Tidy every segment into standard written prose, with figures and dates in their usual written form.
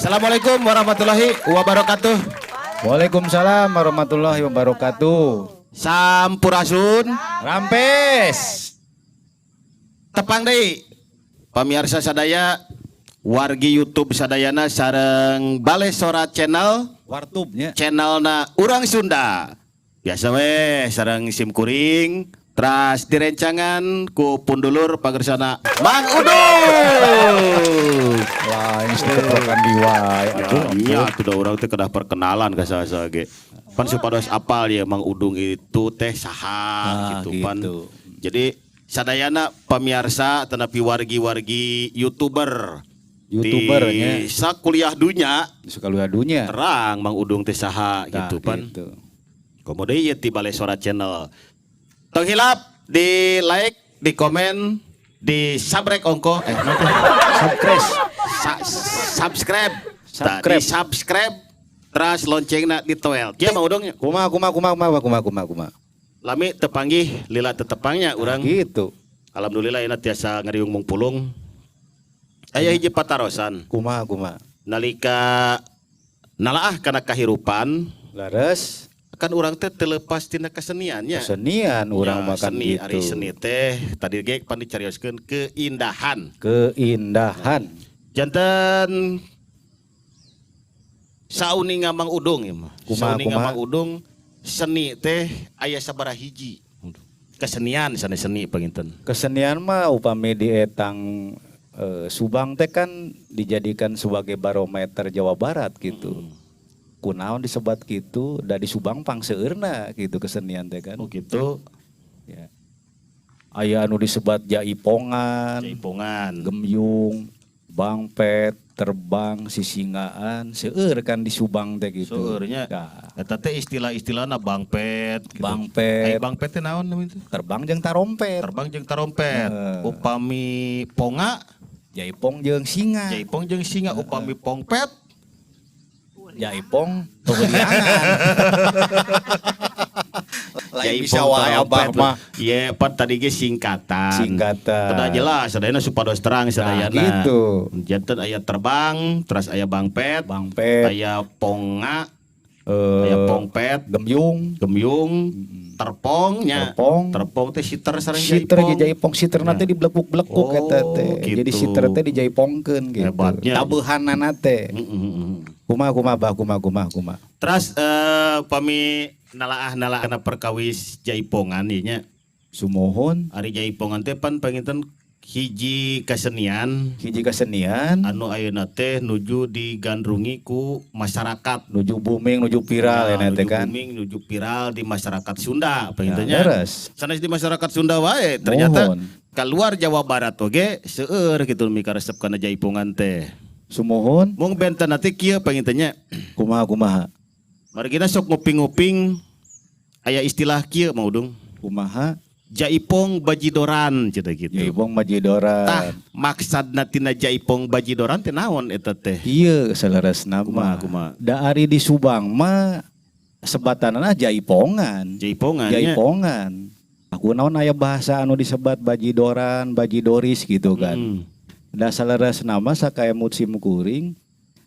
Assalamualaikum warahmatullahi wabarakatuh. Waalaikumsalam warahmatullahi wabarakatuh. Sampurasun. Rampes. Tepang deui. Pamiarsa sadaya, wargi YouTube sadayana sareng Bale Sora Channel, Wartubnya. Channelna Urang Sunda. Biasa weh sareng sim kuring, teras direncangan ku pundulur pagersana Mang Udung. Lah, ini keterokan di wae. Atuh. Ya, iya, tuh urang teh kedah perkenalan ka saha ge. Pan supados apal ya Mang Udung itu teh saha gitu pan. Gitu. Jadi sadayana pamiarsa tetapi wargi-wargi YouTuber YouTuber di nya. Sakuliah dunya Suka lu dunya. Terang Mang Udung teh saha Tah, gitu pan. gitu. Komo deui ieu ti Bale Sora Channel. Tong hilap di like, di komen, di subrek ongko eh naon teh? Subscribe. Subscribe. Tah, Subscribe. di subscribe terus loncengna ditoel. Kieu Mang Udung nya. Kumaha, kumaha, kumaha, kumaha, kumaha, kumaha, kumaha. Lami teu panggih, lila teu tepangnya urang. Gitu. Alhamdulillah ini tiasa ngariung mungpulung. Aya hiji patarosan. Kumaha, kumaha. Nalika nalaah kana kahirupan Leres. Kan urang teh teu lepas tina keseniannya. Kesenian urang Ya, makan seni, gitu. Ari seni teh tadi ge pan dicarioskeun keindahan. Keindahan. Janten sauninga Mang Udung ieu mah. Kumaha, Sauninga kumaha? Mang Udung, seni teh aya sabaraha hiji? Kesenian sanes seni, panginten. Kesenian mah upami di etang Subang teh kan dijadikan sebagai barometer Jawa Barat gitu. Kunaon disebat gitu, da di Subang pangseueurna gitu kesenian teh kan. Oh gitu. Ya. Aya anu disebat jaipongan, Jaipongan. Gemyung, bangpet, terbang, sisingaan, seueur kan di Subang teh gitu. Seueurnya. Nah, Eta teh istilah-istilahna bangpet gitu. Bangpet. Ai bangpet teh naon namanya teh? Terbang jeung tarompet. Terbang jeung tarompet. Heeh. Upami ponga? Jaipong jeung singa. Jaipong jeung singa. Upami pongpet? Jaipong teuliangan. Lain bisa Jaipong wae abah tarompet. mah. Iya, pan tadi ge singkatan. Singkatan. Kedah jelas, sadayana supados terang sadayana. Gitu. Janten aya terbang, terus aya bangpet, Bangpet, aya ponga, aya pongpet, gemyung, gemyung, terpongnya. Terpong. Terpong teh siter sareng Siter jaipong. ge jaipong, siter teh diblekuk-blekuk Oh, eta teh. Jadi gitu. siter teh dijaipongkeun gitu. Hebatnya. Tabehanana teh. Kumaha, kumaha bah, kumaha, kumaha, kumaha. Terus pami nalaah-nalaah kana perkawis jaipongan ieu nya. Sumuhun. Ari jaipongan teh pan panginten hiji kesenian Hiji kesenian anu ayeuna teh nuju digandrungi ku masyarakat. Nuju booming, nuju viral Nah, ya teh nuju kan. booming, nuju viral di masyarakat Sunda Nah, panginten nya. leres. Sanes di masyarakat Sunda wae, ternyata Muhun. keluar Jawa Barat oge seueur gitu mikaresep kana jaipongan teh. Sumuhun. Mung benten nanti kieu panginten nya. Kumaha, kumaha. Margina sok nguping-nguping aya istilah kieu, Mang Udung. Kumaha? Jaipong bajidoran cenah gitu. Jaipong bajidoran. Tah, maksudna tina jaipong bajidoran teh naon eta teh? Iya, saleresna Kumaha, mah. kumaha? Da ari di Subang mah sebatanana jaipongan. Jaipongan nya. Jaipongan. Aku naon aya bahasa anu disebat bajidoran, bajidoris gitu kan. Da saleresna mah sakaemut sim kuring,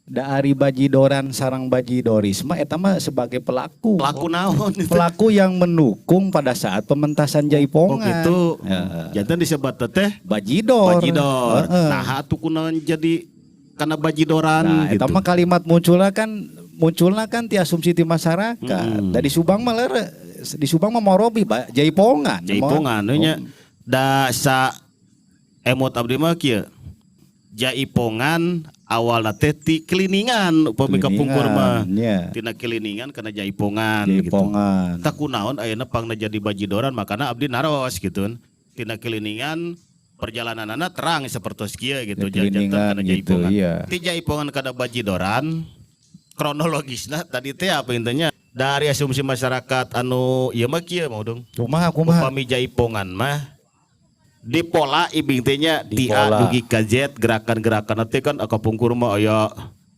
da ari bajidoran sareng bajidoris mah eta mah sebagai pelaku. Pelaku naon itu? Pelaku yang mendukung pada saat pementasan Oh jaipongan. gitu. Heeh. Janten disebat teh Bajidor. bajidor. Heeh. Nah, atuh kunaon jadi kana bajidoran Nah, gitu. eta mah kalimat munculna kan ti asumsi ti masyarakat. Da di Subang mah di Subang mah morobi jaipongan. Jaipongan Oh. nya. Da sa emot abdi mah kieu. Jaipongan awalna teh ti keliningan upami kapungkur mah. Nya. Tina keliningan kana jaipongan gitu. Jaipongan. Tah kunaon ayeuna pangna jadi bajidoran, makana abdi naros gitu. Tina keliningan perjalananana terang seperti kieu gitu. Ya, keliningan kana gitu, jaipongan. iya. Ti jaipongan kana bajidoran kronologisna tadi teh apa intinya dari asumsi masyarakat anu ieu mah kieu mau dong. Kumaha, kumaha? Upami jaipongan mah di pola ibing teh nya Di ti A pola. dugi ka Z gerakan-gerakan teh kan kapungkur mah aya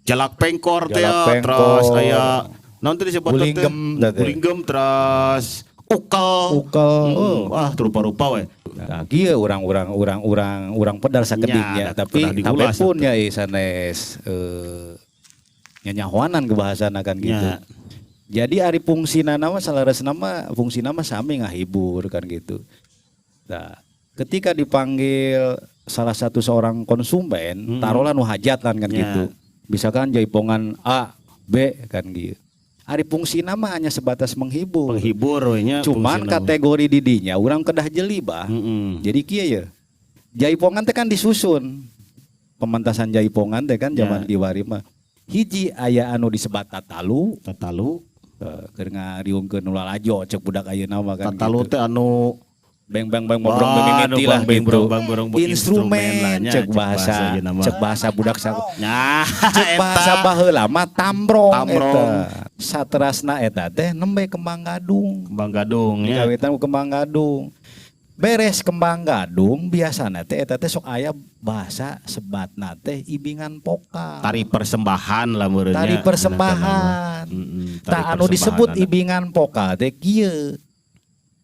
jalak pengkor teh Jalak ya, pengkor. terus aya naon teh disebut teh? Gulinggem teh. Gulinggem, terus ukel. Ukel. Oh, wah, rupa-rupa we. Nah, kieu urang-urang urang-urang urang pedar sakedik Nya, nya, tapi kedah diulas pun atuh. nya ieu sanes Nyanyahoanan ke bahasana kan gitu. Jadi ari fungsina mah saleresna mah fungsina mah sami ngahibur kan gitu. Nah, ketika dipanggil salah satu seorang konsumen, taruhlah nu hajatan kan gitu. Misalkan jaipongan A, B kan gitu. Ari fungsina mah hanya sebatas menghibur. Penghibur we nya. Cuman fungsina mah. Kategori didinya urang kedah jeli, Bah. Jadi kieu ya. Jaipongan teh kan disusun. Pementasan jaipongan teh kan zaman kiwari mah. Hiji aya anu disebat tatalu, Tatalu. Keur ngariungkeun nu lalajo cek budak ayeuna mah kan Tatalu gitu. Teh anu Beng beng beng bobrong Wah, anu mimiti lah bang, beng, gitu. brong, bang, brong, instrumen Instrumen lah nya, cek cek bahasa bahasa ayeuna mah. Cek bahasa budak sa Nah, cek bahasa baheula mah tambrong, Tambrong. Eta. Saterasna eta teh nembe kembang gadung. Kembang gadung nya. Dikawitan ku kembang gadung. Beres kembang gadung biasana teh eta teh sok aya bahasa sebatna teh ibingan pokal. Tari persembahan lah meureun nya. Tari persembahan. Tari Tah, anu disebut persembahan. Ibingan pokal teh kieu.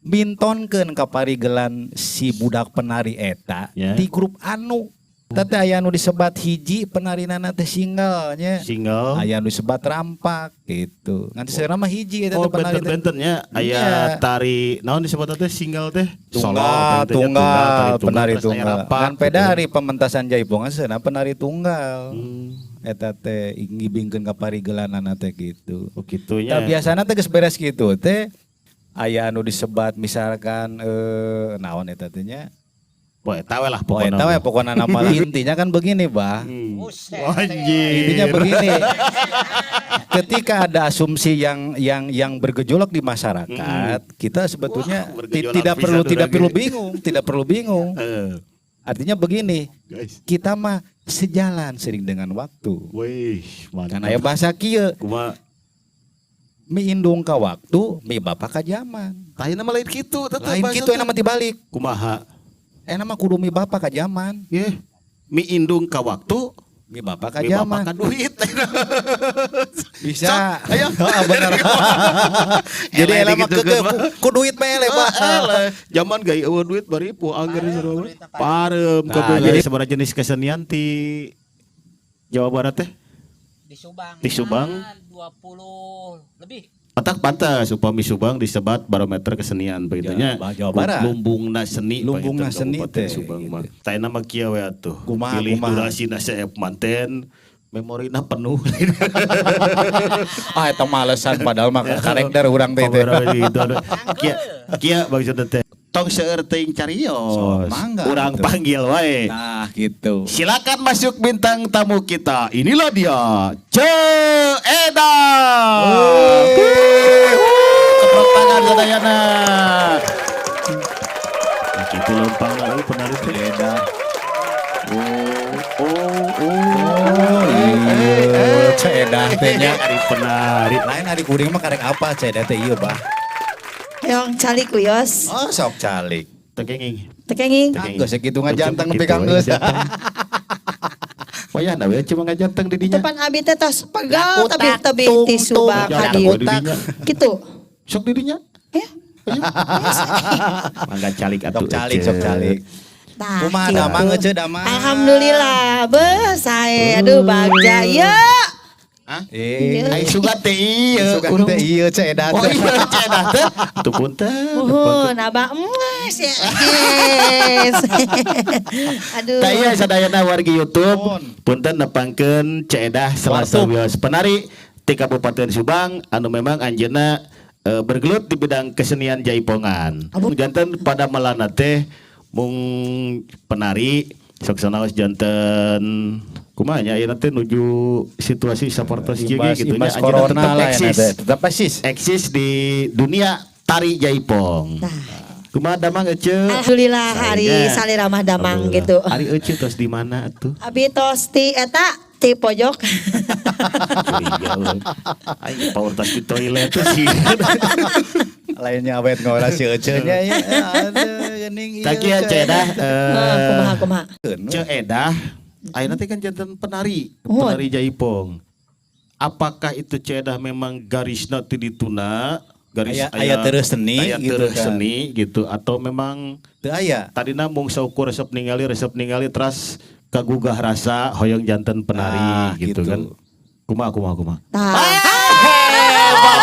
Mintonkeun ka parigelan si budak penari eta di grup anu. Teh aya anu disebat hiji penarinana teh single nya. Single. Aya anu disebat rampak gitu. Ngan sebenarnya mah hiji eta Oh, teh penari teh. benten-bentennya aya tari naon disebut teh single teh? Tunggal, Solo, tunggal, tari penari terus aya tunggal. rapak, Ngan peda gitu. ari pementasan jaipongan seunah penari tunggal. Eta teh ngibingkeun ka parigelanana teh gitu. Oh, kitu nya. Tah, biasana teh geus beres gitu teh aya anu disebat misalkan naon eta teh nya? Wah, eta we lah Oh, pokokna. eta we pokona nama lah. Intinya kan begini, Bah. Anjir. Intinya begini. Ketika ada asumsi yang bergejolak di masyarakat, kita sebetulnya Wah, bergejolak tidak pisan perlu tidak urang perlu ge. Bingung, tidak perlu bingung. Artinya begini, Guys. Kita mah sejalan sering dengan waktu. Wih, mantap. Kan aya bahasa kieu, Kumaha? Mi indung ka waktu, mi bapa ka zaman. Tah, nama lain kitu, tetep Lain bahasa kitu, teh. Enak mah tibalik. Kumaha? Enak mah kudu mi bapa ka zaman. Ye. Mi indung ka waktu, Mi bapa ka mi bapa zaman. Ka duit. Bisa. Sok, ayo. Heeh, bener. Jadi Eleh eleh mah digitukeun keukeuh mah. ku duit mah eleh, Pak. Eleh. Zaman gaya euweuh duit bari puh angger sarua. Pareum Nah, kabeh. jadi- Jadi sabaraha jenis kesenian ti Jawa Barat teh? Di Subang. Di Subang? 20 lebih. Matak pantas upami Subang disebat barometer kesenian begitunya. Jawa Barat. Lumbungna seni Lumbungna panginten seni Kabupaten teh, Subang gitu. Mah. Tah, mah kieu we atuh. Kumaha, Pilih kumaha? durasina seep manten, memorina penuh. Ah, eta malesan padahal mah karakter urang teh teh. Gitu. Kieu kieu maksudna teh. Tong seueur teuing carios. So, mangga Urang atuh. panggil wae. Nah, gitu. Silakan masuk bintang tamu kita. Inilah dia, Ce Eda. Tepuk tangan sadayana. Nah, gitu lempang lalu penari teh. Beda. Oh. Oh, iya, Ceu Edah teh nya. Ari penari. Lain ari kuring mah karek apa Ceu Edah teh ieu, Bah? Hoyong calik wios. Oh, sok calik. Teu kenging. Teu kenging. Teu kenging. Geus sakitu ngajanteng nepi Gitu, ka geus. Wayah we cuma ngajanteng di dinya. Depan abi teh tos pegal Lakutak, tapi tapi tung, ti Subang tung, ka dieu. lakutak. Kitu. Sok di dinya. Ya. Mangga calik atuh. Sok calik, sok calik. Tah, Kumaha gitu. damang euceu damang? Alhamdulillah, beuh sae aduh bagja ieu. Hah? Eh, Ai sugan teh ieu. sugan teh ieu Ceu Edah Oh teh. iya, Ceu Edah teh. Tuh punten. Muhun abah emas ya. Yes. Aduh. Tah iya sadayana wargi YouTube. Nuhun. Punten nepangkeun Ceu Edah Selasa Waktu. wios penari ti Kabupaten Subang anu memang anjeunna bergelut di bidang kesenian jaipongan. Janten pada melana teh mung penari sok sanaos janten kumaha nya ayeuna teh nuju situasi sapertos kieu ge Imbas, gitu nya imbas anjeunna corona tetep lah ya eksis. teh. Tetap eksis. Eksis di dunia tari jaipong. Tah. Kumaha damang ece? Alhamdulillah hari Sae nya. saliramah damang Alhamdulillah. gitu. Ari ece tos di mana tuh? Abi tos ti eta ti pojok. Curiga urang. Aing power tas di toilet tuh sih. Lainnya awet ngora si Ece nya ya. Aduh, geuning ieu. Tah kieu Ceu Edah, Nah, kumaha kumaha. Ceu Edah, ayeuna teh kan janten penari, Nuhun. penari jaipong. Apakah itu Ceu Edah memang garisna ti dituna, garis Aya- aya terus seni aya gitu terus kan. seni gitu atau memang Teu aya. tadina mung saukur resep ningali teras kagugah rasa hoyong janten penari Ah, gitu, gitu. kan. Kumaha, kumaha, kumaha? Tah. Hebat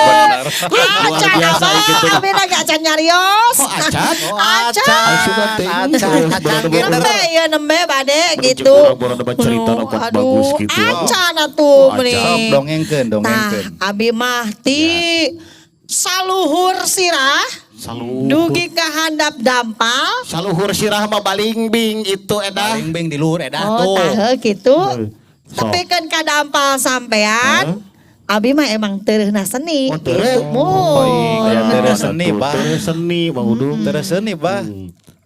bener. Luar Acan biasa apa? gitu. Abi lagi acan nyarios. Oh, acan? Acan. Asupan teh. Acan, acan Nembe ya nembe bade gitu. Orang dapat cerita Aduh, dapat bagus gitu. Acan atuh Oh, meni. acan. Sok dongengkeun, Nah, dongengkeun. abi mah ti saluhur sirah Saluhur. dugi ka handap dampal. Saluhur sirah mah balingbing itu edah. Paling bing di luhur edah Oh, tuh. tah gitu. Sok. Tapi kan ka dampal sampean, abi mah emang tereuhna seni. Oh, tereuh. Gitu. Mun. Ya, tereuh seni, Bah. Tereuh seni, Bang Udung. Terus seni, Bah.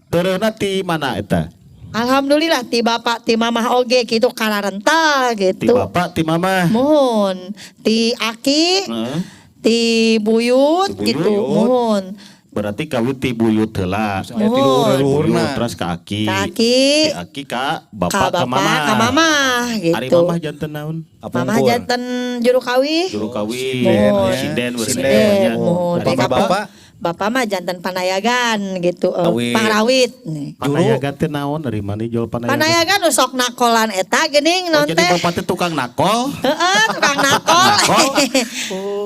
Tereuhna ti mana eta? Alhamdulillah ti bapak ti mamah oge gitu kalarental Ti gitu. bapak, ti mama. Muhun ti aki, Heeh. ti buyut Ti buyut. gitu. Muhun. Berarti kawin ti buyut heula. Ya, ti luhur-luhurna. Buyut terus ka aki. Ka aki. Ti aki ka bapak Ka ka bapak, mama. ka mama Ari gitu. mamah janten naon? Mamah Apungkur. janten juru kawih. Juru kawin, Muhun. sinden Sinden. Muhun. Upami Bapak bapak? Bapak mah janten panayagan gitu, Awit. pangrawit. Nih. Panayagan teh naon dari mana jual panayagan? Panayagan nu sok nakolan eta geuning Oh, non jadi teh. bapak teh tukang nakol. Heeh, tukang nakol. Nakol.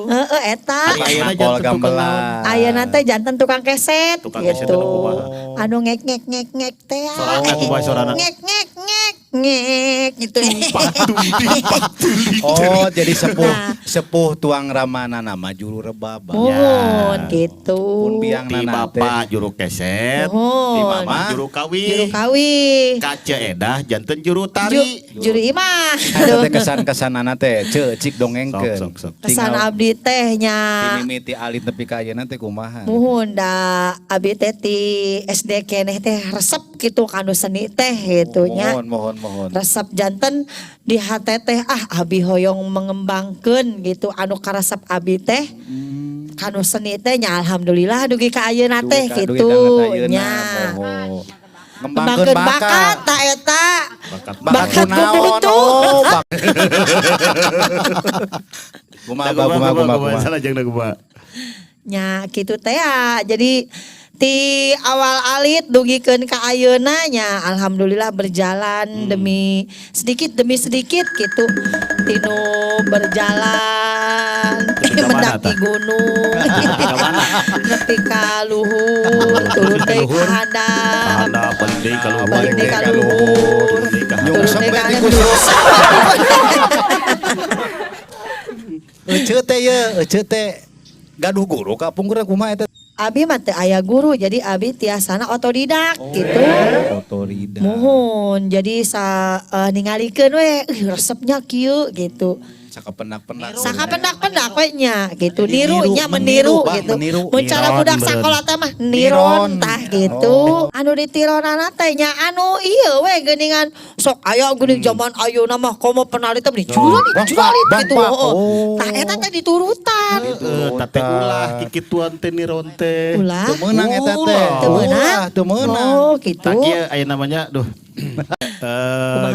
Heeh, eta. Ari ayeuna Nakol janten tukang naon? gamelan. Ayeuna teh janten tukang keset Tukang keset gitu. anu kumaha? Anu ngek ngek ngek ngek teh. Sorana kumaha sorana? Ngek ngek ngek ngek gitu. Oh, jadi sepuh Nah. sepuh tuang ramana nama juru rebab. Muhun gitu. Pun biang Ti nana teh. bapak juru keset, ti Muhun. mama juru kawin. Juru kawih. Kace edah janten juru tari. Juru imah. Eta teh kesan-kesanana teh ceu cik dongengkeun. Sok, sok, sok. Kesan abdi teh nya. Mimiti alit nepi ka ayeuna teh kumaha? Muhun da abi teh ti SD keneh teh resep gitu kanu seni teh gitu nya. Mohon, mohon, mohon. Resep janten di hate teh ah abi hoyong mengembangkeun gitu anu karesep abi teh kanu seni teh nya alhamdulillah dugi ka ayeuna teh gitu nya. Ngembangkeun Ngembangkeun bakat. bakat ta eta. Bakat Bakat Bakat kunaon? kubutuh. Oh, bak. Kumaha, Bah, kumaha, kumaha, kumaha. Salah jeung kumaha. Nya gitu teh ya. Jadi ti awal alit dugikeun ka ayeuna nya alhamdulillah berjalan demi sedikit gitu. Tinu berjalan Nepi ka mana, mendaki tah? gunung. Nepi ka mana? Nepi ka luhur, turun deui ka handap. Handap balik deui ka luhur. Balik deui ka luhur. Turun deui ka handap. Turun Nyungsep deui we ka ti handap. khusus. Ece teh ye, ece teh gaduh guru ka pungkur kumaha eta? Abi mah teu aya guru jadi abi tiasana otodidak gitu. Otorida. Muhun, jadi sa ningalikeun we, resepnya kieu gitu. Sakapendak-pendak. Sakapendak-pendak we nya gitu, Jadi niru, nirunya meniru, meniru, Bang, gitu. meniru. Mun cara Niron, budak beureun. sakola teh mah niron Niron. tah gitu. Anu ditironana teh nya anu ieu we geuningan sok aya geuning zaman ayeuna mah komo penari teh meni juralit Bang, juralit Pak, gitu. Bang, Pak. Heeh. Oh. Tah eta teh diturutan. Heeh, teh ulah kikituan teh niron teh. Ulah. Teu meunang eta teh. Teu meunang. Ulah, teu meunang. Oh, gitu. Tak ieu aya namanya duh.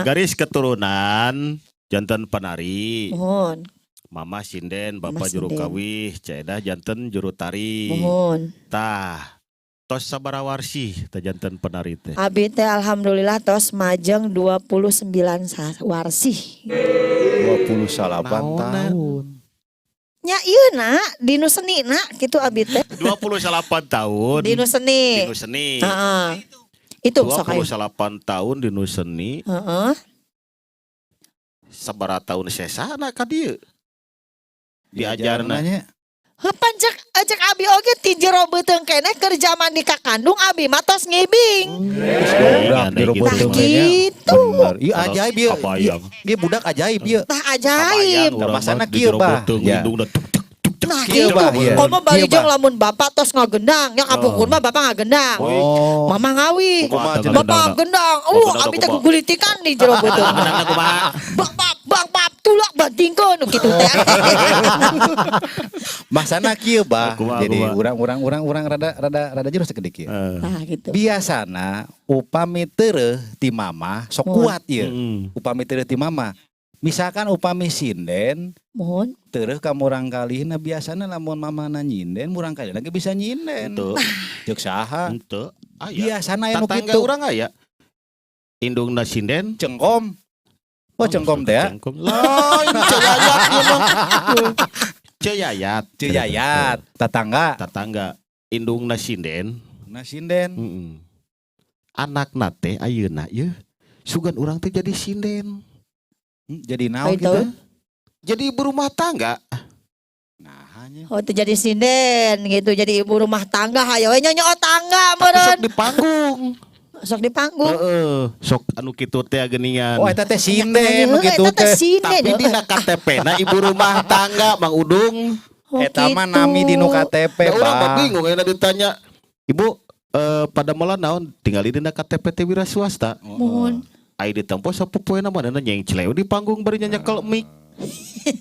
Garis keturunan janten penari. Muhun, Mama sinden, Mama bapak juru sinden. kawih, Cedah janten juru tari. muhun. Tah, tos sabaraha warsih teh janten penari teh. Abi teh alhamdulillah tos majeng 29 warsih. 28 Naonna? tahun. Nya ieu na dinu seni na gitu abi teh. 28 tahun. Dinu seni. Dinu seni. Heeh. Itu sok ayo. 28 tahun dinu seni, Heeh. sabaraha tahun sesana ka dieu? Diajarna. Diajarna nya. Heuh pan cek cek abi oge ti jero beuteung keneh keur jaman di kakandung abi mah tos ngibing. Geus dobrak Aneh jero gitu. Tah beuteung nya. gitu. Bener. Ieu ajaib ieu. Kabayang. Ieu budak ajaib ieu. Tah ajaib. Kabayang urang Masana mah di kieu, jero Bah. beuteung, Ya. indungna tuk tuk tuk tuk. Nah Kieu, gitu. Bah, iya. Komo bari Kieu, jeung Bah. lamun bapak tos ngagendang, nya kapungkur mah bapak ngagendang. Oh. Mama ngawi. Kumaha cenah Bapak gendangna? gendang. Gendangna Abi teh kumaha? gugulitikan di jero beuteung. Gendangna kumaha? Bang pap, bang pap, tulak bantingkeun gitu teh. Masana kieu, Bah. Kumaha, Jadi kumaha? urang urang urang urang rada rada rada jero sakedik ieu. Nah gitu. Biasana upami tereuh ti mama sok Mohon. kuat ieu. Mm. Upami tereuh ti mama. Misalkan upami sinden Mohon. tereuh ka murangkalihna biasana lamun mamana nyinden murangkalihna ge bisa nyinden. Henteu, Ceuk saha? henteu. Aya. Biasana anu Tatangga kitu. urang aya. Indungna sinden Cengkom. Oh, Cengkom teh ya? Cengkom. Lain Ceu Yayat ieu mah. Ceu Yayat. Ceu Yayat, tetangga. Tetangga indungna sinden. Nah, sinden. Heeh. Anakna teh ayeuna yeuh sugan urang teh jadi sinden. Jadi naon Oh, itu. gitu? Jadi ibu rumah tangga. Nah, hanya. Oh, itu jadi sinden gitu, jadi ibu rumah tangga hayo we nyonyo tangga Tapi sok meureun. di panggung. Sok di panggung. Heeh, sok anu kitu teh geuningan. Oh, eta teh sinden Heeh, gitu eta teh teh. sinden. Tapi dina KTP na ibu rumah tangga, Mang Udung. Oh, Eta mah gitu. nami di nu KTP, Da urang mah Bah. bingung ayeuna ditanya, "Ibu, padamelan naon?" Tinggal dina KTP teh wira swasta. Mohon. Ai ditempo sapopoena manehna nyengcleu di panggung bari nyekel mic.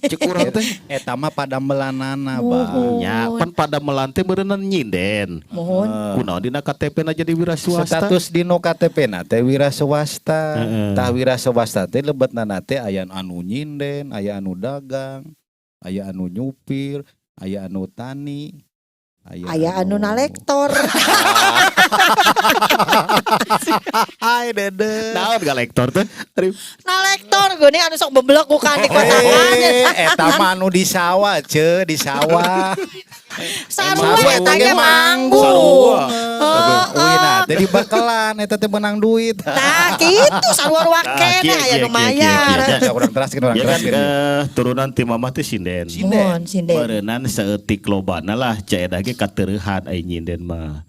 Cek urang teh. Eta mah padamelanana, Bah. Mohon. Nya, pan padamelan teh meureunna nyinden. Mohon. Kunaon dina KTP na jadi wira swasta? Status di nu KTP na teh wira swasta. Heeh. Tah wira swasta teh lebetna teh aya anu nyinden, aya anu dagang, aya anu nyupir, aya anu tani, Aya anu nalektor. Hai Dede. Naon galektor teh? Arif. Nalektor geuning anu sok beblek bukan di kotakan. Eh, eta mah anu di sawah, ce, di sawah. Sarua Sarua eta ge ge manggung. Sarua. Heeh. Uina teh di bakelan eta teh menang duit. Nah, gitu sarua Nah, keneh kieu, aya kieu, nu kieu, mayar. kieu, kieu. Ya, urang teraskeun, urang Ya kan teraskeun. Turunan ti mamah teh sinden. Mohon sinden. Meureunan saeutik lobana lah Ceu Edah ge katereuhan ai nyinden mah.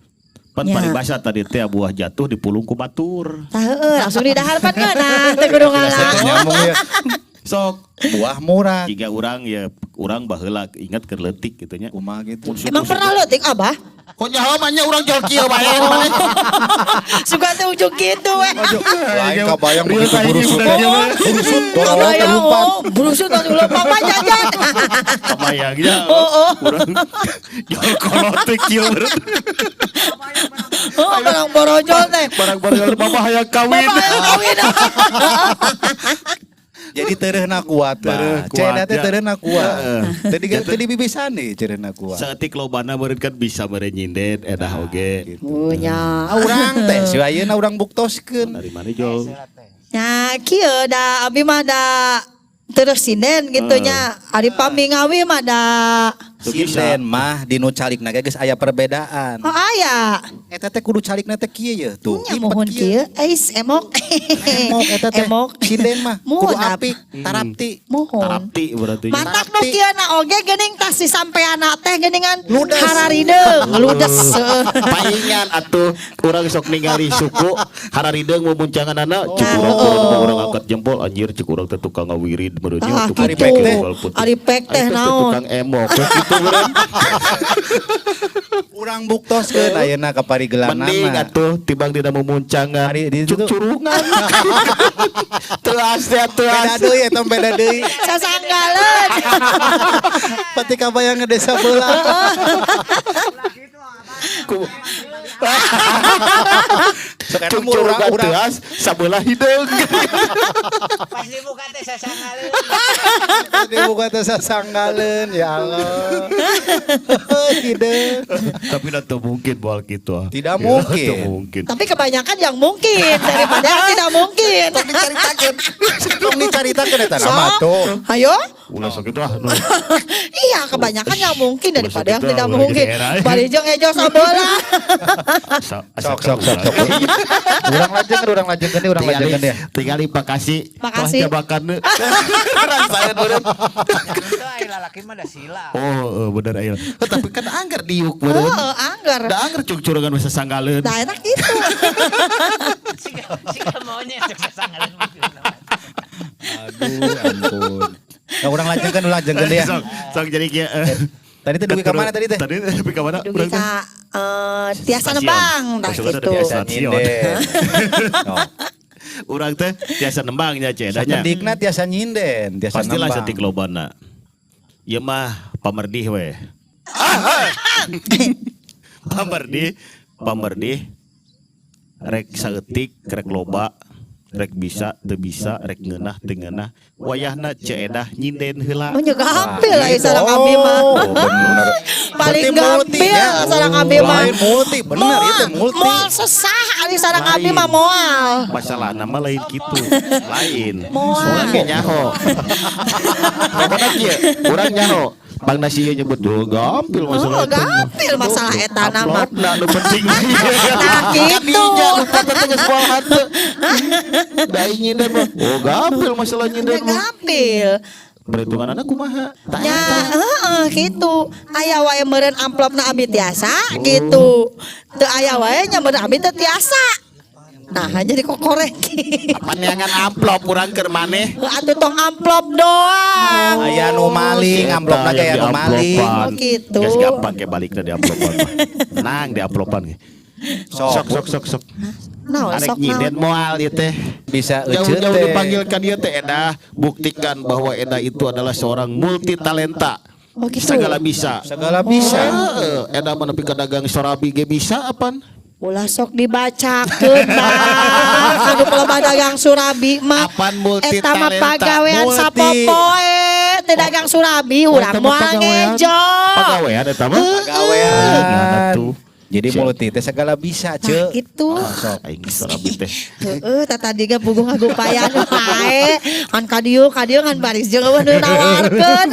Pan Ya. paribasa tadi teh buah jatuh dipulung ku batur. Tah heueuh langsung didahar pan ngeunah teu kudu ngalah. Nyambung ya. Sok Buah murah. jika urang ya urang baheula ingat keur leutik gitu nya. Kumaha gitu. Emang pernah leutik Abah? Kok nyaho mah nya urang jol kieu bae maneh. Suka teh ujung gitu we. Lain kabayang begitu burusut. Burusut dorong Kabayang, lompat. oh, burusut langsung lompat mah jajan. Kabayangnya Oh, oh. urang jol kolot teh kieu beureut. Oh, barang borojol teh. Barang-barang mama hayang kawin. Bapak yang kawin. Jadi terehna kuat, Tereh Bah. kuat, Cenah teh ya. terehna kuat. Heeh. Tadi tadi bibisan nih cerena kuat. Saeutik lobana meureun kan bisa meureun nyinden edah oge. Punya. Ah, urang teh si ayeuna urang buktoskeun. Dari mana jol? Nya kieu da abi mah da terus sinden gitu nya. Ari pamingawi mah da Sinden mah di nu calikna ge geus aya perbedaan. oh aya. Eta teh kudu calikna teh kieu ye tuh. Nya mohon kieu. Ais emok. Emok eta teh. Emok. Sinden mah kudu Mohon apik, tarapti. Mohon. Tarapti berarti. Matak nu kieu na oge geuning tas si sampeana teh geuningan Ludes. hararideung, ludes. Paingan atuh urang sok ningali suku hararideung mumuncanganana cek urang Oh. urang urang angkat jempol anjir cek urang teh tukang ngawirid meureun nya Ah, tukang gitu. pek teh unggal putih. Ari pek teh Ari naon? tukang emok we kitu meureun. Urang buktoskeun ayeuna ka Mending parigelanana. atuh tibang dina mumuncangan Ari di cuk situ. curungan. Teuas teh Beda teuas. deui eta beda deui. Sasanggaleun. Pati kabayang ke desa beula. Ku- Sok eta Cuk mah urang curungan urang teuas sabelah hideung. Pas dibuka teh sasanggaleun. dibuka teh sasanggaleun ya Allah. Hideung. Tapi dah teu mungkin moal kitu ah. Tidak mungkin. Teu mungkin. Tapi kebanyakan yang mungkin daripada yang tidak mungkin. Tong dicaritakeun. Tong dicaritakeun eta nama Sok. tuh. Ayo. Ulah sok itu ah. nu. Iya, kebanyakan yang mungkin daripada yang Ulah tidak sakit, mungkin. ulah jadi era. Bari jeung ejo sabola. Sok sok sok sok. Urang lajeng urang lajengkeun deui, urang lajengkeun deui. Tinggali makasih. Makasih. Telah jabakan. Rasain meureun. Itu ai lalaki mah da sila. Oh, bener aya. Tapi kan angger diuk meureun. Heeh, angger. Da angger cuk-curugan mah sasanggaleun. Nah, enak gitu. Siga siga monyet cek sasanggaleun mah. Aduh, ampun. Nah, urang lajengkeun, urang lajengkeun deui ya. Sok, sok jadi kieu. Tadi teh dugi ka mana tadi teh? Tadi dugi ka mana? Dugi ka tiasa Stasiun. nembang tah Maksudnya gitu. tiasa stasiun. Nyinden. Oh. Urang teh tiasa nembang nya Ceu nya. Sakedikna tiasa nyinden, tiasa Pastilah nembang. saeutik lobana. Ieu mah pamerdih we. Pamerdih, pamerdih. Rek saeutik, rek loba, Rek bisa teu bisa, rek ngeunah teu ngeunah, wayahna Ceu Edah nyinden heula. Oh, nya gampil lah sareng abi mah. Oh, bener. Paling Berarti multi, gampil ya. sareng abi mah. Lain multi, bener itu multi. Moal sesah ari sareng abi Lain. mah moal. Masalah nama lain gitu, lain. Moal. Urang ge nyaho. Pokokna kieu, urang nyaho. Bang Nasi ieu nyebut, "Oh, gampil masalah Oh, eta mah." gampil masalah eta nama. Amplopna nu penting. Nah, gitu. Kadinya nu kata teh geus moal hate. Da nyinden mah. Oh, gampil masalah nyinden Nya mah. gampil. Perhitunganna kumaha? Tah Nya, eta. heeh gitu. Aya wae meureun amplopna abi tiasa gitu. Teu aya wae nya meureun abi teu tiasa. Nah, jadi kokorek. Paneangan amplop urang keur maneh. Atuh tong amplop doang. Aya nu maling, Eta amplopna ge aya yang nu maling. diamplopan. Oh, gitu. Geus gampang ke balikna di amplopan mah. Tenang di amplopan ge. Sok sok sok sok. Naon Arek sok nyinden naon. moal ieu teh. Bisa ece Jauh-jauh teh. dipanggil ka dieu teh Edah, buktikan bahwa Edah itu adalah seorang multi talenta. Oh, gitu. Segala bisa. Segala bisa. Heeh, Edah mah nepi ka dagang sorabi ge bisa apan? Ulah sok dibacakeun, Bang. Anu kalau dagang surabi mah. Apan multi Eta mah talenta. pagawean Multi. sapopoe teu dagang surabi urang Eta mah moal pagawean. ngejo. Pagawean eta mah. Pagawean. Atuh. Jadi Siap. multi teh segala bisa, Nah, Ce. gitu. Sok. Aing sorabi teh. Heeh, tah tadi ge puguh ngagupayan wae. Kan ka dieu ka dieu ngan baris jeung eueuh nu nawarkeun.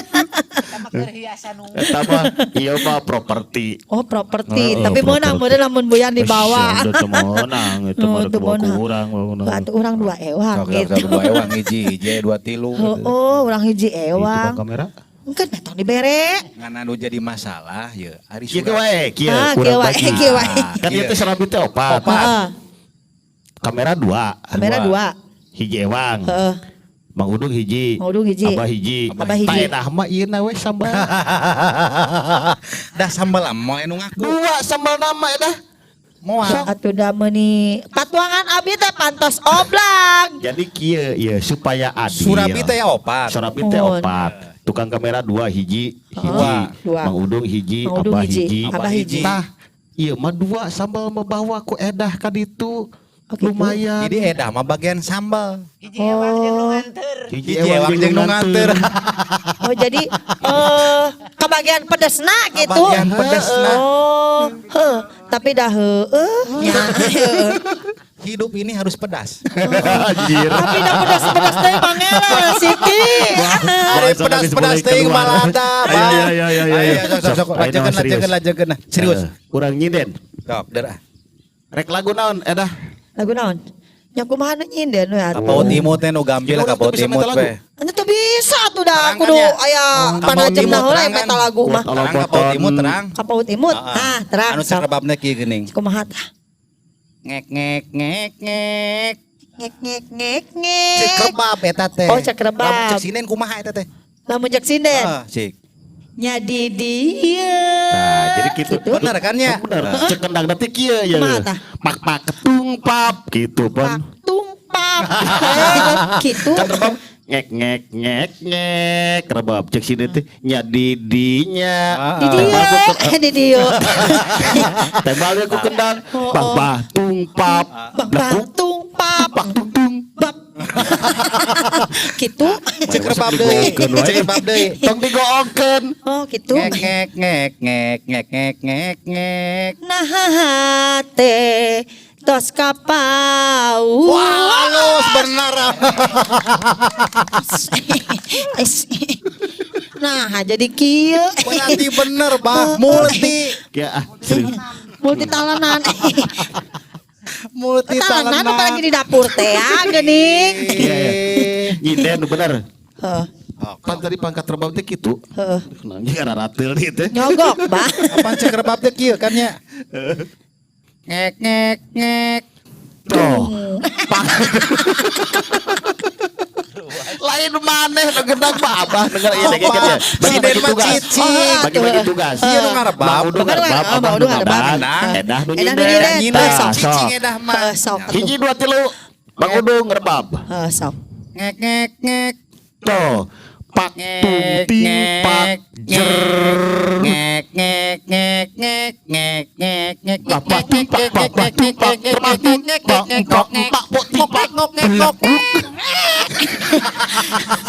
Eta mah keur hiasan nu. Eta mah ieu mah properti. Oh, properti. Heeh, Tapi meunang properti. meureun lamun buyan dibawa. Teu meunang itu Oh, mah teu rek bawa meunang. ku urang meunang. Atuh urang dua ewang Sok sok sok gitu. dua ewang hiji, hiji dua tilu. gitu. Heeh, urang hiji Itu ewang. kamera. Mungkin tong dibere. Ngan anu jadi masalah ya. Ari Kieu surat. wae, kieu Ah, urang kieu wae, bagi. kieu wae. Kan ieu teh serabi teh opat. Heeh. Kamera dua. Kamera dua. Hiji ewang. Heeh. Mang Udung hiji. Mang Udung hiji. Abah hiji. Abah hiji. Tah edah mah ieu na we sambal. Dah sambal moal anu ngaku. Dua sambal nama edah. Moal. Atuh da meuni patuangan abi teh pantos oblang. Jadi kieu ieu supaya adil. Surabi teh ya opat. Surabi teh Mohon. opat. Tukang kamera dua hiji, hiji. Dua. Mang Udung hiji, Mang Udung Abah hiji, hiji. Abah hiji. Tah, ieu mah dua sambal mah bawa ku edah ka ditu. Oh, gitu. Lumayan. Jadi edah mah bagian sambal. Hiji ewang jeung nu nganter. Hiji Hiji ewang jeung nu nganter. Oh jadi kebagian pedesna gitu. Kebagian pedesna. Oh, heuh, tapi dah heueuh nya. Heueuh. Hidup ini harus pedas. Anjir. Tapi dah pedas-pedas teh mangela Siti. Ari pedas-pedas teh malada, Bang. Ayo, ayo, ayo, ayo. Ayo, sok sok sok. Ayo, Lanjutkeun, serius. lanjutkeun, lanjutkeun. Nah, serius. Urang nyinden. Sok, der. Rek lagu naon edah? Lagu naon? Nya kumaha nu nyinden we atuh. Kapaut imut teh nu gampil Jadi orang kapaut teu bisa imut minta lagu. we. Nya teu bisa atuh dah Terang kan kudu ya? aya Kapaut panajemna imut, heula terang kan? meta lagu mah. Kalau Terang kapaut imut terang. Kapaut imut. Heeh. Ah, terang. Anu Sok. cekrebabna kieu geuning. Kumaha tah? Ngek ngek ngek ngek. Ngek ngek ngek ngek. Cekrebab eta teh. Oh, cekrebab. Lamun cek sinden kumaha eta teh? Lamun cek sinden. Heeh, cik. Nya di dieu. Nah, jadi gitu. Bener kan ya? Bener. Cek kendang nanti kieu ya. Kumaha tah? Pak pak ketung pap gitu Pak pon. tumpap. Gitu. Kan rebab ngek ngek ngek ngek rebab cek sini teh nya di dinya. Di dieu, di dieu. Tembalnya ku kendang. Oh, Pak oh. pak tung pap. Bang bang tumpap. Pak tung tung. Bap. Gitu. Cekrebab deui. Digoongkeun wae. Cekrebab deui. Tong digoongkeun. Oh, gitu. Ngek ngek ngek ngek ngek ngek ngek ngek. Nah hate tos kapau. Wah, halus bener. Nah, jadi kieu. Berarti bener, Bah. Multi Ya ah, serius. Multi talenan. multi Talenan apalagi di dapur teh ya geuning. Iya, iya. Nyinden bener. Heeh, Pan tadi pangkat rebab teh kitu. heeh. Nangis karena ratil nih teh. Nyogok, Bah. Apaan cekrebab teh kieu kan nya? Ngek ngek ngek. Tuh. Pak. Lain maneh nu gendang mah abah denger ieu dege ya. Bagi-bagi Sinden mah tugas. cicing. Bagi-bagi tugas. Iya nu ngarebab. Mang Udung Bukan, ngarebab, ah, abah Mang nu Udung ngarebab. ngadang, edah nu Edah nu nyinden. nyinden. Nyinden Tah, sok sok. cicing edah mah. Heeh, sok. Hiji dua tilu. Mang Udung ngerebab. Heeh, sok. Ngek ngek ngek. Tuh. Pak tung ting pak jer. Ngek ngek ngek ngek ngek ngek ngek. Pak pak ting pak pak pak ting pak pak ting pak pak pak pak ting pak. Ngok.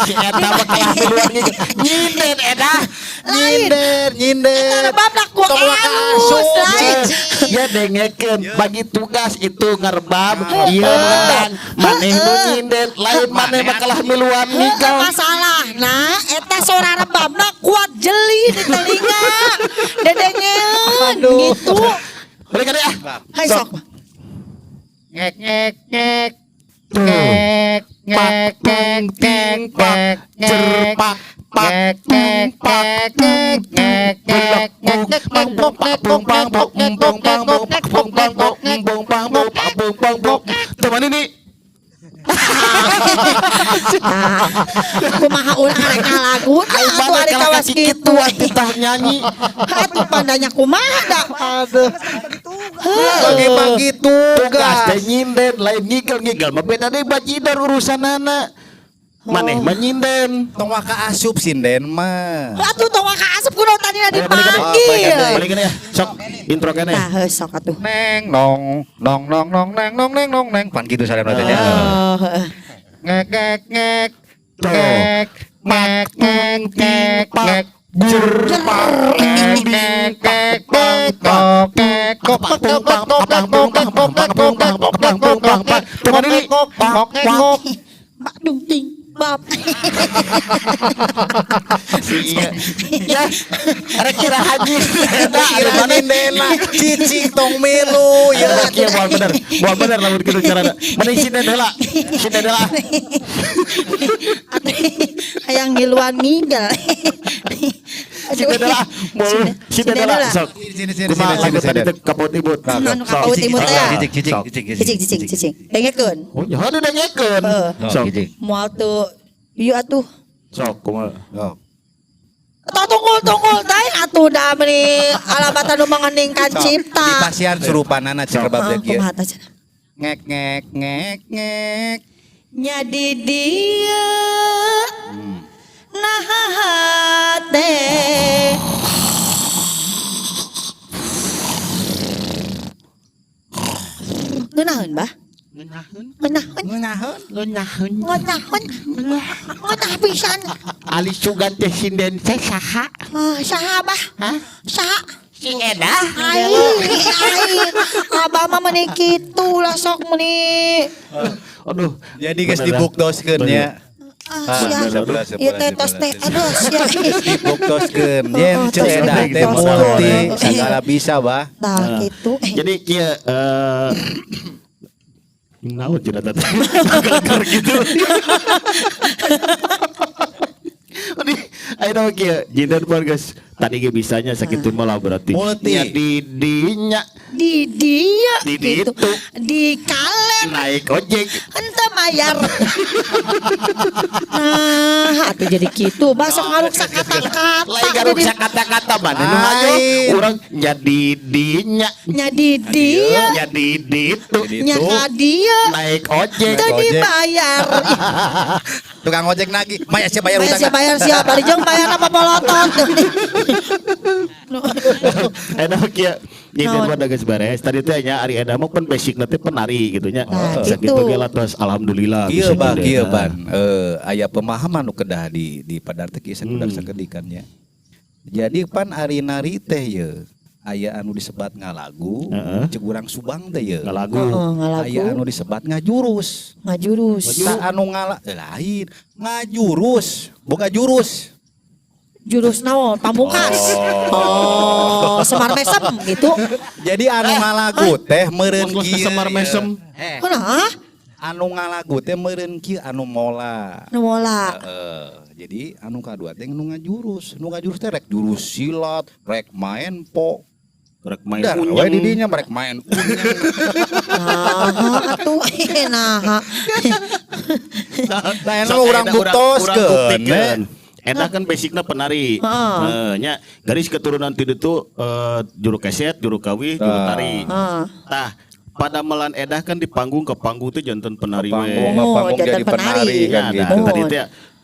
Si eta mah kalah duluan ngigel. Nyinden eta. Lain. Nyinden, nyinden. Eta rebabna ku Tong waka alus, asup, lain. cicing. Ya dengekeun bagi tugas itu ngerebab ieu ngendang maneh nu nyinden, lain maneh mah kalah miluan ngigel. Masalah nah eta sora rebabna kuat jeli di telinga, dedengeun gitu. Balik ka ah. Hai, sok. Ngek ngek ngek. Ngek ngek ngek ngek ngek ngek. Pak pak Ngek ngek ngek ngek ngek ngek ngek ngek ngek ngek ngek ngek ngek ngek ngek ngek ngek ngek. Bong bang bong bong bang bong. Teman ini. Nah, kumaha urang rek ngalagu Aing atuh mana ari kalah kawas ka kitu. kitu titah nyanyi. Atuh pandanya kumaha da. Aduh. Bagi-bagi Tugas tugas. teh nyinden, lain ngigel-ngigel mah beda deui bajidor urusanana. Maneh mah nyinden. Tong waka asup sinden mah. Atuh tong ka asup kunaon tadina Ayo, balik dipanggil. Balik ya. Sok intro kene. Nah, heuh sok atuh. Neng nong nong nong nong neng nong neng nong neng, pan gitu sarem teh nya. Oh, heuh. Ngek ngek ngek ngek ngek ngek ngek ngek ngek ngek ngek ngek ngek ngek ngek ngek ngek ngek. Bak dung ting bab. Si iya. Ya, rek kira haji. Eta kira nyindena, cicing tong milu Ya, ya. kieu moal bener. Moal bener lamun kitu carana. Mending sinden heula. Sinden heula. Hayang ngiluan ngigel. Sinden heula. Moal sinden heula. Sok. Sini sini. Kumaha lagu tadi teh kapaut imut? Anu Sok. kapaut imut teh ya. Cicing cicing Sok. cicing. Cicing cicing cicing. Dengekeun. Oh, ya dengekeun. Heeh. Sok. Moal teu ieu atuh. Sok kumaha? Sok. Tong tunggul tunggul teh atuh da meuni alamat anu mengeningkan cipta. Di pasian surupanana cek rebab Heeh, teh kieu. kumaha tah cenah? Ngek ngek ngek ngek. Nya di dieu nah hate. Ngeunaheun bah? Ngeunaheun. Ngeunaheun. Ngeunaheun. Ngeunaheun. Ngeunaheun. Ngeunah pisan. Ali sugan teh sinden teh saha? Ah, saha bah? Hah? Saha? Si Edah. Ai, ai. Abah mah meuni kitu lah sok meuni. Aduh. Jadi geus Bener, ah. dibuktoskeun nya. Ah, sia. Sebelah, Ieu teh tos teh aduh sia. Dibuktoskeun. Yen Oh, Ceu tos Edah teh tos. multi segala bisa bah. Tah kitu. Jadi kieu naon cenah teh? Geger gitu. Aduh, ayo dong kieu jinten pun geus tadi ge bisanya sakitu mah lah berarti. Multi. Nya di dinya Di dia Di gitu. ditu. Di kaler naik ojek. ente mayar. Nah, atuh jadi kitu. Basok ngaruksak kata-kata. Lain garuksa kata-kata mana nu hayo Lain. urang nya di dinya Nya di dia, nya di ditu Di nya ditu. ka dia, naik ojek. teu Naik ojek. dibayar. Tukang ojek nagih, maya siap bayar Bayar utang. siap bayar siap, bari jeung bayar apa polotot. Enak kieu. Nyindir Naon? mah geus beres. Tadi teh nya ari Edah mah pan basic teh penari gitu nya. Nah, Sakitu gitu. ge lah tos alhamdulillah Kieu bisa bah, nyindir. kieu Nah. ban. Aya pemahaman nu kedah di padar teh kieu sakudak sakedikan nya. Jadi pan ari nari teh ye aya anu disebat ngalagu, Heeh. cek urang Subang teh ye. Ngalagu. Heeh, ngalagu. Aya anu disebat ngajurus. Ngajurus. Tah anu ngala lain, ngajurus, boga jurus. Jurus naon? Pamungkas. Oh, Semar Mesem gitu. Jadi anu ngalagu teh meureun Kos-kos kieu. Semar ye. Mesem. Kunaha? Anu ngalagu teh meureun kieu anu mola. Nu mola. Heeh. Jadi anu kadua teh nu ngajurus. Nu ngajurus teh rek jurus silat, rek main po. Rek main Dar, unyeng. we di dinya rek main unyeng. Nah, atuh nah. Nah, enak urang buktoskeun, buktikeun. Eta kan basicna penari. Heeh. Nya garis keturunan ti ditu juru keset, juru kawih, juru Tah. tari. Heeh. Tah, pada melan edah kan di panggung ke panggung tuh janten penari Ke panggung, we. ke Oh, panggung janten jadi penari penari. kan Ya, gitu. nah, tadi teh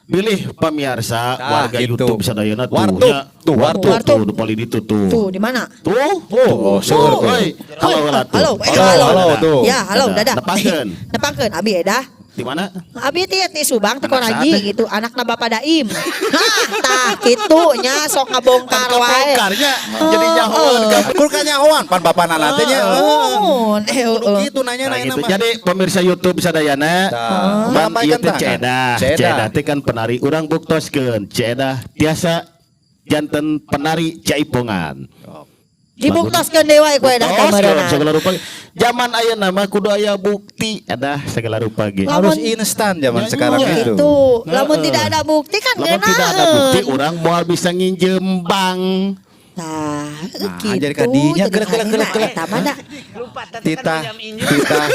pilih pemirsa Tah, warga gitu. YouTube sadayana tuh. Wartub, nya. tuh, wartub, wartub. tuh, nu paling ditu tuh. Tuh di mana? Tuh, Oh, seueur tuh. Oi, halo heula tuh. Halo, Halo, halo, tuh. Ya, halo, dadah. Nepangkeun. Nepangkeun abi Edah. Di mana? Abi teh ti Subang, ti Anak Koranji saha teh? gitu, anakna Bapak Daim. Hah, tah kitu nya, sok ngabongkar wae. Bongkarnya jadi nyahoan ka. Kur kanyahoan pan bapana teh nya. Oh, eh, Kudu oh. kitu nanya Nah, nanya gitu. mah. Jadi pemirsa YouTube sadayana, Tah. ban ieu Sampaikan teh tah. Ceu Edah. Ceu Edah. Ceu Edah teh kan penari. Urang buktoskeun Ceu Edah tiasa janten penari jaipongan. Dibuktoskeun deui wae ku Edah teh Buktoskeun meureunna. segala rupa. Zaman ayeuna mah kudu aya bukti, edah segala rupa ge. Harus Lamun- instan zaman Ya, sekarang iya. itu. Gitu. Lamun Heeh. tidak ada bukti kan Lamun tidak ada bukti, urang moal bisa nginjem bank. Nah, Nah, gitu. jadi kadinya, Jadi kelek, kelek, kadina kelek, kelek. eta mah da. Titah titah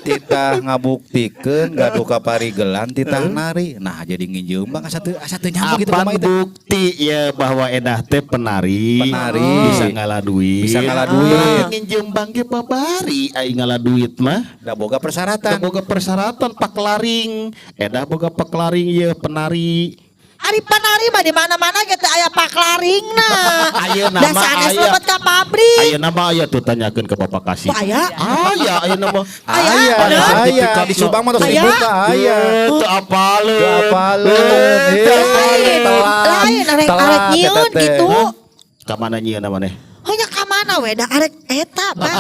titah ngabuktikeun gaduh kaparigelan, titah nari. Nah, jadi nginjem bang asa teu nyambung gitu Apa kumaha itu. bukti ya bahwa Edah teh penari? Penari. Bisa ngala duit. Bisa ngala duit. Nginjem bank ge babari ai ngala duit mah. Da boga persyaratan. Teu boga persyaratan paklaring. Edah boga paklaring ye penari. Ari penari mah di mana-mana gitu aya paklaringna. Ayeuna Da mah sanes aya. lebet ka pabrik. Ayeuna mah aya tuh, tanyakeun ke Bapak Kasih. Kok aya? Aya ayeuna mah. Aya, Aya, bener. aya di Subang mah tos Aya. dibuka aya. Teu apaleun. Teu apaleun. Teu apaleun. Lain, Telat. lain arek Telat, arek nyieun eta teh. gitu. Ka mana nyieun maneh? Hanya ka mana we da arek eta, Pak.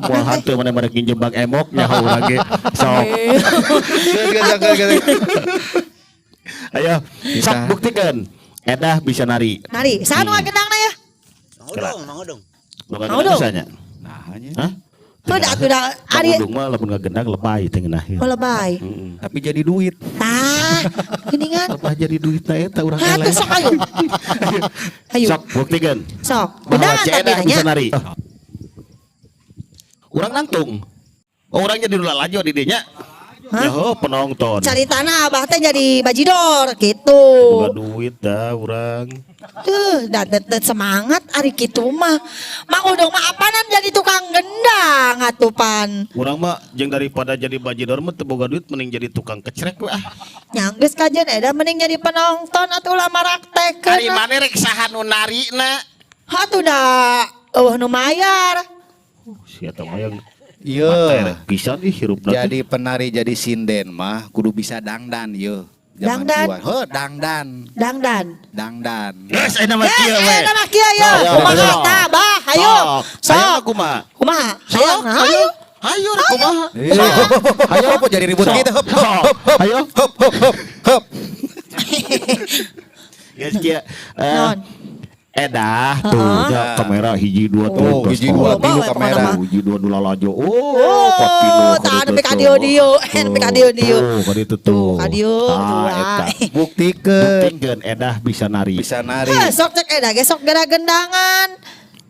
Moal hanteu maneh merek nginjem bank emok nyaho urang ge. Sok. Geus, geus, geus, geus. Ayo, sok buktikan. Edah bisa nari. Nari, saha nu ngagendangna ya? Mau dong, mau dong. Nu Mau ngagendang dong. bisanya? Nah, nya. Hah? Heuh da atuh da ari Ari mah lamun ngagendang lebay teh ngeunah. oh lebay. Tapi jadi duit. Tah, geuningan. Apa jadi duitna eta urang Hah, eleh. tuh sok ayo. Ayo. Sok buktikan Sok. bahwa Gedangan Ceu tapi Edah nanya. bisa nari. Urang nangtung. Oh, urangnya di lalajo di dinya. Hah? Ya heuh, penonton. Cari tanah abah teh jadi bajidor gitu. Boga duit dah urang. Tuh, da teu semangat ari kitu mah. Mang Udung mah apanan jadi tukang gendang atuh pan. Urang mah jeung daripada jadi bajidor mah teu boga duit mending jadi tukang kecrek we ah. Nya geus kajen eta mending jadi penonton atuh ulah maraktekeun. Ari maneh rek saha nu narina? Atuh da eueuh nu mayar. Si eta mah yang Iya. pisan ih hirupna teh. Jadi penari, jadi sinden mah kudu bisa dangdan ye. Zaman Dangdan? kiwari. Heuh, dangdan. Dangdan. Dangdan. Geus ayeuna mah Yes, kieu we. ayo mah kieu ya. Sok, Kumaha sok. tah, Bah? Ayo. Sok. Sok. Ayo kumaha? Kumaha? Sok, Ayo, ayo. Ayo rek kumaha? Ayo, apa jadi ribut Sok. gitu? Hop, hop, Sok. hop, hop. Ayo. Hop, hop, hop, hop. Geus kieu. Eh, Naon? Edah tuh Heeh. ya, kamera hiji dua tilu Oh, tos. hiji dua Oh, tilu bawa kamera. pokona mah. Hiji dua dua lalajo. Oh, Oh, kopino tah nepi ka dieu-dieu, eh, nepi ka dieu-dieu. Tuh, ka ditu tuh. Ka dieu, Ah, tuh, eta. Buktikeun Buktikeun Edah bisa nari. bisa nari. Heh, sok cek Edah ge sok geura gendangan.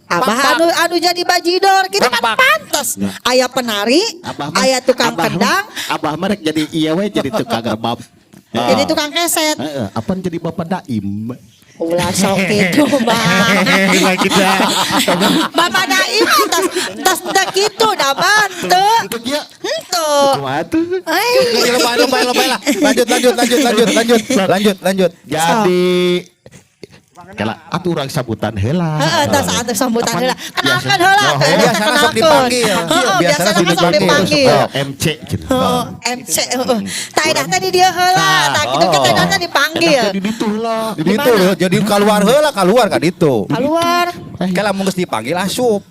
Abah anu anu jadi bajidor kita kan pantes. Ya. Aya penari, Abah mah- aya tukang abah mah- kendang, Abah mah rek jadi iya we jadi tukang rebab. jadi tukang keset. Heeh, apaan jadi bapak daim? Ulah sok kitu, Bang. Kita. Bapak Daim tas tas teu kitu da ban teu. Untuk ya. Henteu. Kumaha tuh? Ai. Lebay, lebay, lebay lah. Lanjut, lanjut, lanjut, lanjut, lanjut, lanjut, lanjut. Jadi Kela atuh urang sambutan heula. Heeh, tas atuh sambutan Apaan? heula. Kenalkeun heula, Oh, teh, teh, biasana sok kenalkeun. dipanggil. Heeh, Biasana biasana sok kan sok dipanggil. dipanggil. Oh, MC gitu. Heeh, MC heeh. Tah edah teh di dieu heula, tah kitu Oh. kita edah teh dipanggil. Edah teh di ditu heula. Jadi itu jadi keluar heula, keluar ka ditu. Keluar. Kalau mun geus dipanggil asup.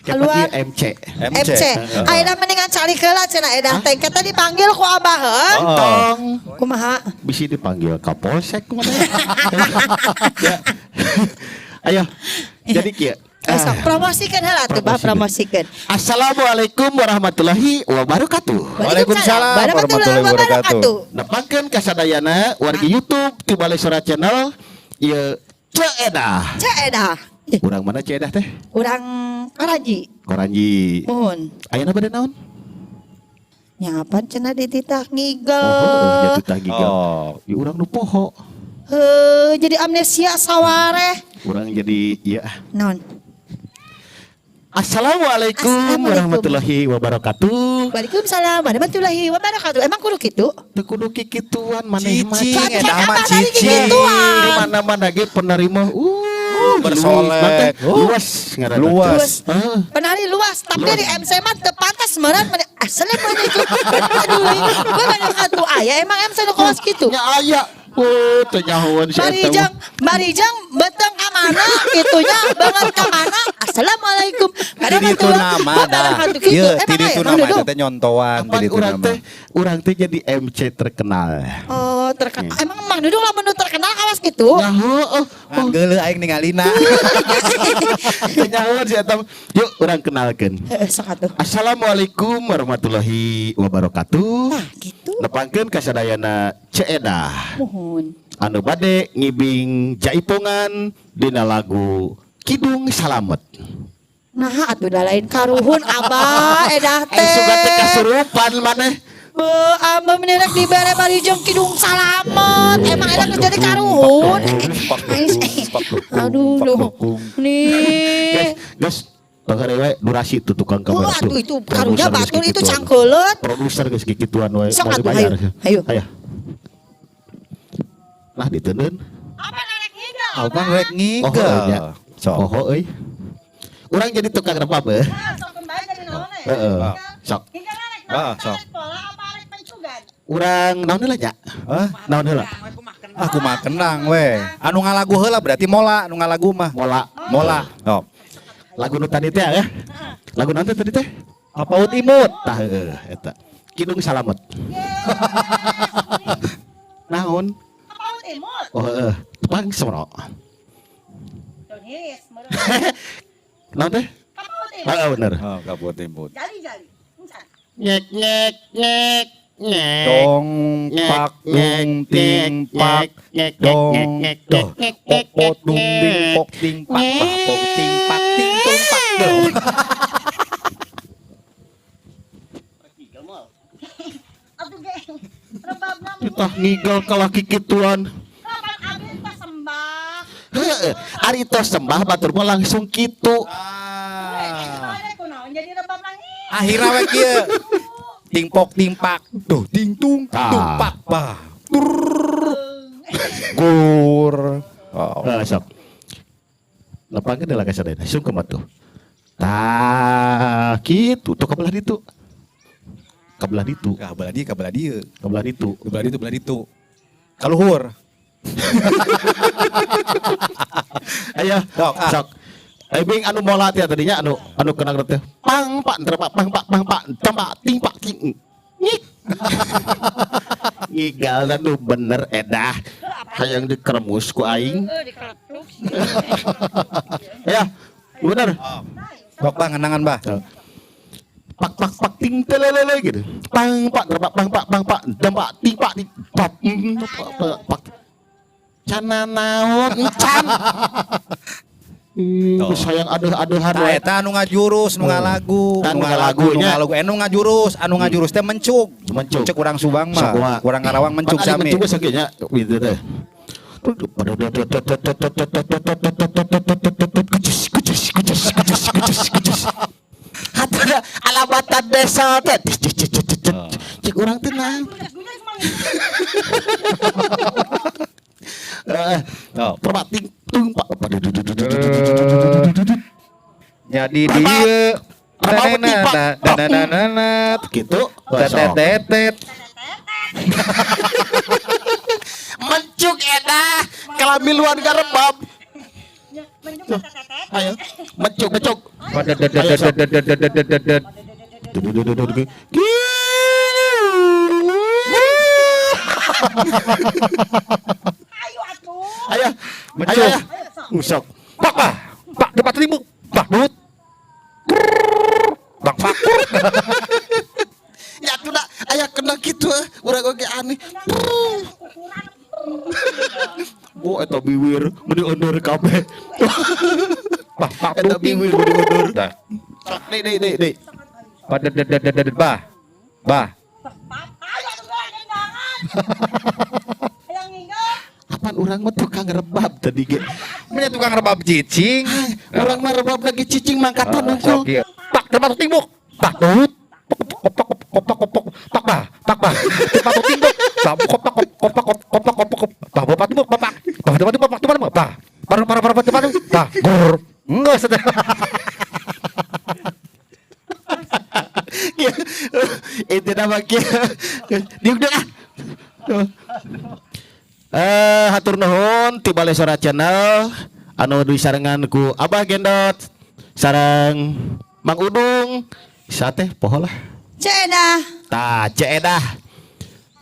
Keluar. Keluar MC. MC. MC. Ayeuna mendingan cari heula cenah edah teh. Kita dipanggil ku abah heuh. Oh. Tong. Kumaha? Bisi dipanggil Kapolsek kumaha. Ya. Ayo. Jadi kieu. Eh, sok promosikeun heula atuh, Bah, promosikeun. Assalamualaikum warahmatullahi wabarakatuh. Waalaikumsalam warahmatullahi wabarakatuh. Nepangkeun kasadayana wargi YouTube ti Balai Sora Channel ieu Ceu Edah. Ceu Edah. Ih, Urang mana Ceu Edah teh? urang Koranji. Koranji. Mohon. Ayeuna bade naon? Nya apaan cenah dititah ngigel. Oh, titah gigel. Oh. Ya urang nu poho. Heuh, jadi amnesia sawareh. Urang jadi ieu. Non. Assalamualaikum Assalamualaikum. warahmatullahi wabarakatuh. Waalaikumsalam warahmatullahi wabarakatuh. Emang kudu kitu? Teu kudu kikituan maneh mah. Cicing, Cek eta mah apa tadi cicing. kikituan? Di mana-mana ge penerima. Bersolek. Luas ngaranna. Luas. Heeh. Penari luas, tapi di MC mah teu pantas meureun meni assalamualaikum. Aduh, gue banyak atuh aya emang MC nu kawas kitu. Nya aya. Oh, teu nyahoan si eta. Marijang, Marijang beteng ka mana itunya banget ka mana. Assalamualaikum. Kadang Ti ditu nama dah. Ieu ti ditu nama eta teh nyontoan ti Apan ditu urang nama. teh urang teh jadi MC terkenal. Oh, terkenal. Emang Mang Dudung lamun nu terkenal kawas gitu. Nah, heueuh. Ngan geuleuh aing ningalina. Teu nyahoan si eta. Yuk urang kenalkeun. Heeh, sok atuh. Assalamualaikum warahmatullahi wabarakatuh. Nah, gitu. Nepangkeun kasadayana Ceu Edah. Muhun. Anu bade ngibing jaipongan dina lagu Kidung Salamet. Nah, atuh da lain karuhun abah edah teh. Eh, sugan teh kasurupan maneh. Be, ambe menirek dibere Marijang Kidung Salamet. Emang enak geus jadi karuhun. Aduh, duh. Nih. Guys, geus tong we durasi tuh tukang Oh, kamera atuh tuh. itu karunya Produser geus batur itu kikituan. cangkeuleut. Produser geus kikituan wae Sok mau atuh, dibayar. hayu. Hayu. Hayu. Nah, diteundeun. Apa rek ngigel? Apa rek Oh, ngigel? nya. Sok. Oh, euy. Urang jadi tukang rebab eh. Sok kembali jadi naon eh? Heeh. Sok. Ah, sok. Pola apa rek pencugan? Urang naon heula nya? Hah? Naon heula? Aku mah kenang we. Anu ngalagu heula berarti mola, anu ngalagu mah. Mola. Mola. Sok. Lagu nu tadi teh ya. Lagu naon teh tadi teh? Apa ut imut? Tah heueuh eta. Kidung Salamet. Naon? Apa ut imut? Oh heeh. Tepang sono. Donis, Naon teh? Apa ut imut? Heeh bener. Oh, kaput imut. Jali jali. Nyek nyek nyek nyek. Dong pak dung ting pak dong doh pok dung ding pok ting pak pak pok ting pak ting tung pak dong. Atuh ge rebabna Kita ngigel kalah kikituan. kapan abdi teh sembah. Heeh, ari tos sembah batur mah langsung kitu. Ah. Kunaon jadi rebab nangis. Akhirnya we kieu. Ting pok ting pak tuh ting tung Tah. tung pak pak. Gur. Oh. Heeh, sok. Lapangkeun heula ka sadayana, sungkem atuh. Tah, kitu tuh kabelah ditu. Kabelah ditu, Kabelah dieu, kabelah dieu. kabelah ditu. Kabelah ditu, belah ditu. Kaluhur. Ayo, Sok, ah. sok. Eh bing anu mola teh tadinya anu anu kenang teh. Pang pak terpak pang pak pang pak tempak ting pak ting. Ngik. Ngigal nu bener edah. Hayang dikeremus ku aing. Ya, bener. Sok bang, kenangan bah. Pak pak pak ting telelele gitu. Pang pak terpak pang pak pang pak tempak ting pak ting pak pak pak, pak. Cana naon encan. Tuh. Sayang aduh-aduhan Tah wae. eta anu ngajurus, nu ngalagu, Tah, nu nu ngalagu, nu ngalagunya. ngalagu, nu ngajurus, anu ngajurus teh mencug. Mencug. Cek urang Subang Sok mah, kumaha? urang Karawang mencug Pan ari sami. mencug geus nya gitu teh. Hatta alabatan desa teh. Cek urang teh naon. Eh, Oh. perbating tung pak. Jadi dieu dananana Gitu. tetetetet. Mencuk edah kelamiluan garebab. Ayo, mencuk mencuk. Padededededededededet. Ayo atuh. Ayo, Mencuk. ayo, ayo. Usok. Pak bah, pak dapat ribu, pak dut. Bang pak. Ya tuh dah, aya kena gitu eh. Urang oge aneh. Oh, eta biwir meuni undur kabeh. Bah pak Eta biwir meuni undur. Dah. Sok, Dek, dek, dek, dek. Padededededet bah. Bah. Ayo atuh gendangan. Hayang ngigel. Apaan urang mah tukang rebab tadi ge. Punya tukang rebab cicing. Urang mah rebab lagi cicing mangkatan Sok unggul. ieu. Pak dapat timbuk. Pak dut. Kopak kopak kopak pak bah pak bah cepat timbuk. Bah kopak kopak kopak kopak kopak bah bapak timbuk bapak. Bah dapat timbuk pak bah. Bareng para para para tah gur. Enggak teh. Itu nama kieu. Diuk ah. Tuh. Eh, hatur nuhun ti Bale Sora Channel anu disarengan ku Abah Gendot sareng Mang Udung sate poho lah. Cedah. Tah, Ceu Edah.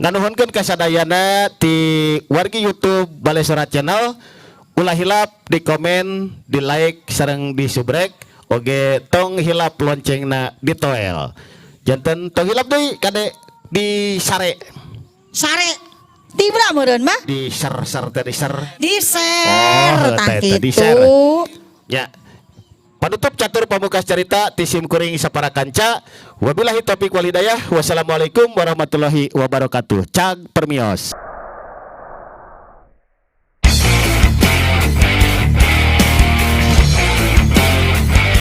Nganuhunkeun ka sadayana ti wargi YouTube Bale Sora Channel, ulah hilap di komen, di like sareng di subrek, oge tong hilap loncengna ditoel. Janten tong hilap deui kade di sare. Sare. Tibra meureun mah. Di share share teh di share. Di share Oh, tah teh, teh, di kitu. share. Ya. Panutup catur pamukas carita ti sim kuring sapara kanca. Wabillahi taufik walhidayah. Wassalamualaikum warahmatullahi wabarakatuh. Cag permios.